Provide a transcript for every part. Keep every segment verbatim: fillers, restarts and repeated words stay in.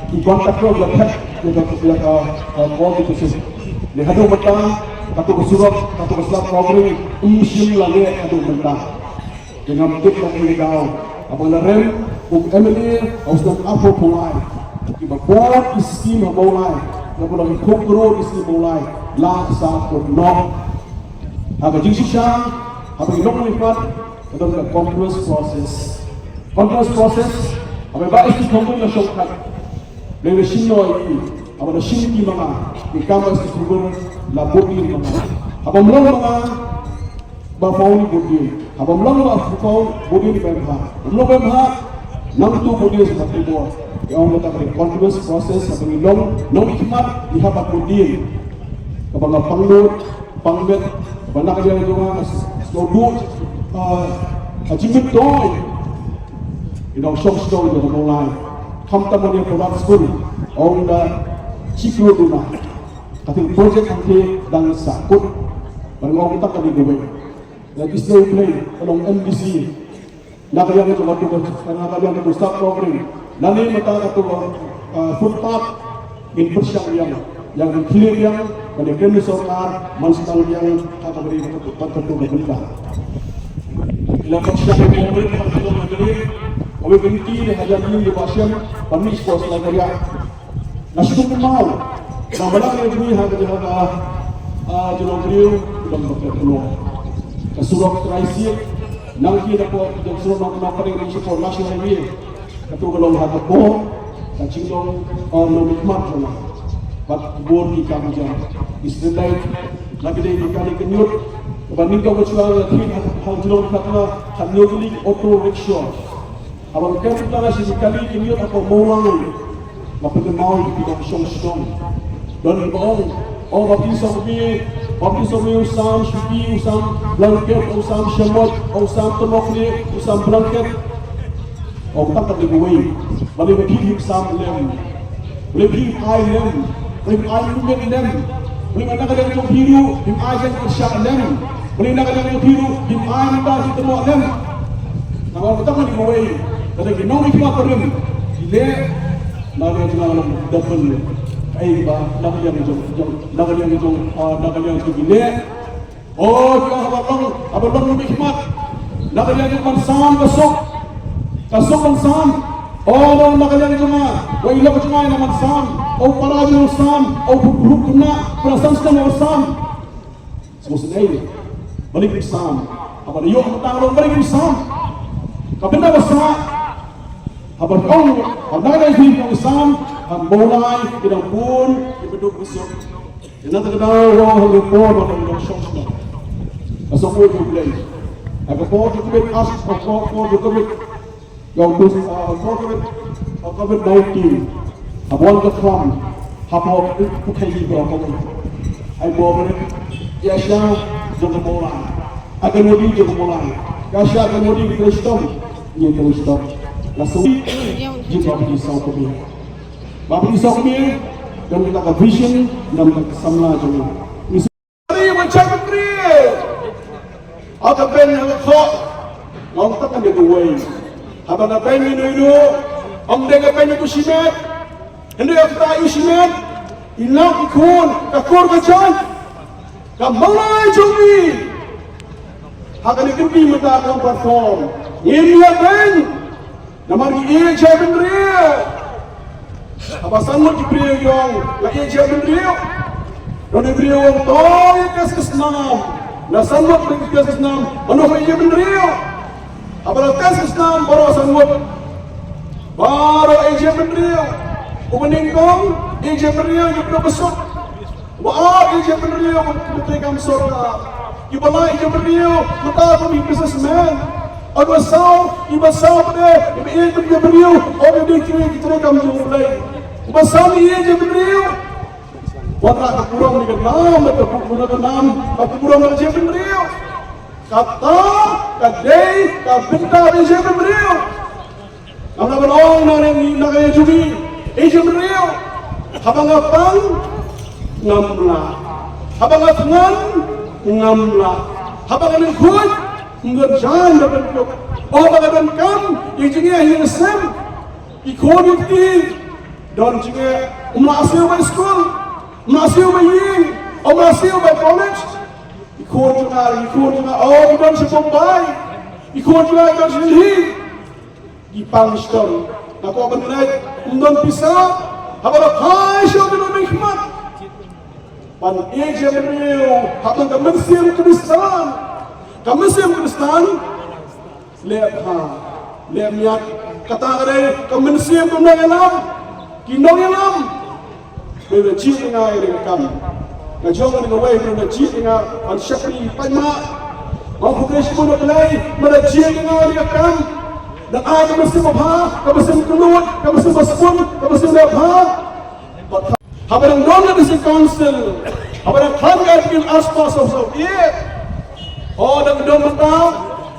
Ki contractor la thep ïa ka, ïa ka, uh, call to action. Leh haduh mynta kato ka surok, kato ka slap kawbring, ym shym la leh haduh mynta. Te ngam tip long ïa ka daw. Haba la rem u M L A ha u snem arphew Mawlai, kiba bun ki skim ha Mawlai, kiba long ki khun klur ki skim Mawlai la sa kut noh. Ha ka jingshisha, haba ngi long ngi pat, ka don ka continuous process. Continuous process, haba ba ïa ki khun klur la shongkhat. Lei la shim noh ïa ki, haba la shim ki ma nga, ki kam ba ïa ki khun klur la bud dien ma nga. Haba ym long ma nga, ba phaw ni bud dien. Haba ym long ba phaw bud dien ba em ha. Ym long ba em ha, nangtu bud dien sa tu bor. Ïa ong kata ka continuous process, haba ngi long nongmihkhmat ngi hap ban bud dien. Kaba nga pangnud, pangmet, ba na ka liang jong nga nga sngewduh, ah, ka jingmyntoi. Ngi dang shong shnong ïa ka Mawlai. Khamtam ha ïa ka private school, ong da shi klur duna. Ka thing project hangtei dang sah kut. Ban ong kata ka dei kawei. Lada ki sdang U Blei, ka long M D C. Na ka liang jong ka tu, na ka liang jong ka tu sub program. Lane mynta ka tu, uh, footpath, ngin pyrshang biang, ïa ngin khlieh biang, ban ïakren bad sorkar, ban sdang biang, ha kaba ri, ban ka tu ka bynta. Ïa la pyrshang biang, ban ka tu ka bynta. Kawei ka lynti ne hajan ïa ba shem, ban mih sport la ka ria. Nga shu kynmaw, nga balang ïa jong ngi ha ka jaka, ah, jong u briew, u dang ba pynlong. Ka surok trai siat, nang ki da pok, jong surok nang, nang paring ring surok National Highway. Ka tu ka long ha ka bor, ka jinglong, ah, nongmihkhmat jong nga. Bad bor ki kam jam. Israelite, la ki dei ki kali ki ñiut. Ba nyngkong ka shuwa la ki ha, ha jong ka, ka ñiut ki auto rickshaw. Haba nga kren tang sha ki kali ki ñiut ha ka Mawlai, nga pynkynmaw ïa ki nongshong shnong. Don kiba ong, oh, baptism me, baptism me u sam shuki, u sam blanket, u sam shamoit, u sam tnokne, u sam blanket. Ong tang ka dei kawei. Balei ba phi phim sam lem? Balei phim ai lem? Balei phim ai lem? Balei na ka liang jong phi ruh phim ai ïa ka sha lem? Balei na ka liang jong phi ruh phim ai ïa ka tnok lem? Nga ong tang ka dei kawei. Ka dei ki nongmihkhmat barim. Ki leh na ka liang jong nga long double. Kaei ba na ka liang jong, jong, na ka liang jong, ah, na ka liang jong ki leh. Oh, ki ong haba long, haba long nongmihkhmat. Na ka liang jong ban sam ka suk. Ka suk ban sam. Oh, na, na ka liang jong nga. Wa i lok jong nga ïa ban sam. Oh, para jong nga sam. Oh, pu, pu, pu, na, para sam sam ban sam. Sngewsynei. Balei kim sam? Haba da ïoh mynta long balei kim sam? Ka bynta ba sah. Haba ong, haba na ka liang jong ki sam, ha Mawlai, ki dang bun, ki baduk basuk. Ïa na kata ka daw, ong ha ka por ba ka dang shong shnong. Ka sngewbha U Blei. Ha ka por ka Covid, ha ka por, por ka Covid. Ïa u bus, ah, por ka Covid, ah, Covid nineteen. Haba wan ka khlam, ha por ka Covid, ka Covid. Ai por ka Covid, ïa sha jong ka Mawlai. Ha ka Nodi jong ka Mawlai. Ïa sha ka Nodi ka Kristom. Ïa ka Kristom. La song. Jong ka Nodi song ka Nodi. Ba phi sngewthuh, don kita ka vision, don kita ka samla jong ngi. Ngi sngewthuh ban shai bynriew. Ha ka beiñ ha ka khoh. Nga ong tang ka dei kawei. Haba nga beiñ ïano ïano, ym dei ka beiñ ïa u shimet. Hynrei haba ïa u shimet, i lok i khun, ka kur ka jait, ka malai jong ngi. Ha kane ka kynti mynta ka long perform. Ngim ïa beiñ. Namar ngi ïeit ïa bynriew. Haba san ngut ki briew ki ong, nga ïeit ïa bynriew. Don i briew ong, to ïa test ka snam. Na san ngut ki test ka snam, mano ba ïeit ïa bynriew. Haba la test ka snam, baroh san ngut. Baroh ïeit ïa bynriew. Uba nyngkong, ïeit ïa bynriew, ïa bynriew ka suk. Ba ar, ïeit ïa bynriew, ba trei kam sorkar. Kiba lai ïeit ïa bynriew, mynta kum ki businessman. Ar ba saw, kiba saw pat de, kiba ïeit ïa bynriew, ar ba dei trei, ki trei kam jong U Blei. Ba saw ïeit ïa bynriew. Wat la ka burom ïa ka nam, ka burom ïa ka nam, ka burom ïa ka bynriew. Kata ka dei ka bynta ïeit ïa bynriew. Nga la ban ong na ri, na ka ïa jong ngi, ïeit ïa bynriew. Haba nga pang, ngam lah. Haba nga thngan, ngam lah. Haba nga lyngkhuid, ngam jan da ban kut. Oh, haba nga donkam, ïeit ïa ngi ïa ngi sem. Ki khun ki kti. Don jingeh, um lah siew bai skul, um lah siew bai ïing, um lah siew bai college. Ki khun jong nga, ki khun jong nga, oh, ki don sha Bombay. Ki khun jong nga, ki don sha Delhi. Ki pang shitom. Nga kwah ban leit, um don pisa. Haba la phai sha ki nongmihkhmat. Ban ïeit ïa ka briew, hapdeng ka mynsiem Khristan. Ka mynsiem Khristan. Leh bha, leh miat, kata ka dei ka mynsiem ka nongïalam. Ki nongïalam. Ba la jied ïa nga ïa ka kam. Nga jong nga wei ba la jied ïa nga ban shakri paidbah. Nga khublei shibun ïa U Blei ba la jied ïa nga ïa ka kam. Nang ai ka mynsiem ba bha, ka mynsiem kylluid, ka mynsiem ba sbun, ka mynsiem leh bha. Haba dang don ka District Council, haba dang khlaiñ ka Article arspah sawphew saw A. O, dang don mynta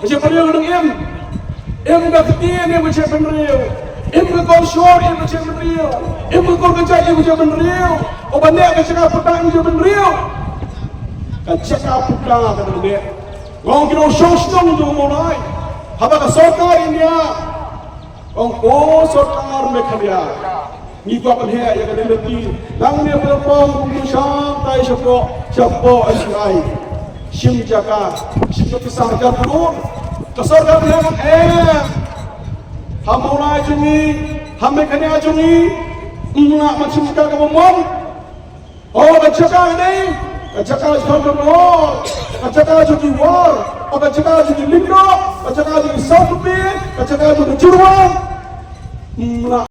ka jaitbynriew dang im. Im ka ktien im ka jaitbynriew. Im ka culture im ka jaitbynriew. Im ka kur ka jait im ka jaitbynriew. Uba neh ka jaka pyrta im ka jaitbynriew. Ka jaka pyrta ka dang neh. Nga ong ki nongshong shnong jong u Mawlai, haba ka sorkar India, ong ko sorkar Meghalaya, ngi kwah ban heh ïa ka D L T. Nangne Pyrpong kum shang tai shapoh shapoh ai shuh ai. Shim jaka, shim jaka pisa hajar klur. Ka sorkar India ong em. Ha Mawlai jong ngi, ha Meghalaya jong ngi, ym lah ban shim jaka kaba mon. O ka jaka ka dei ka jaka jong ka Mawlai, ka jaka jong ki War, o ka jaka jong ki Lyngdoh, ka jaka jong ki Sawtmie, ka jaka jong ki Jyrwai. Ym lah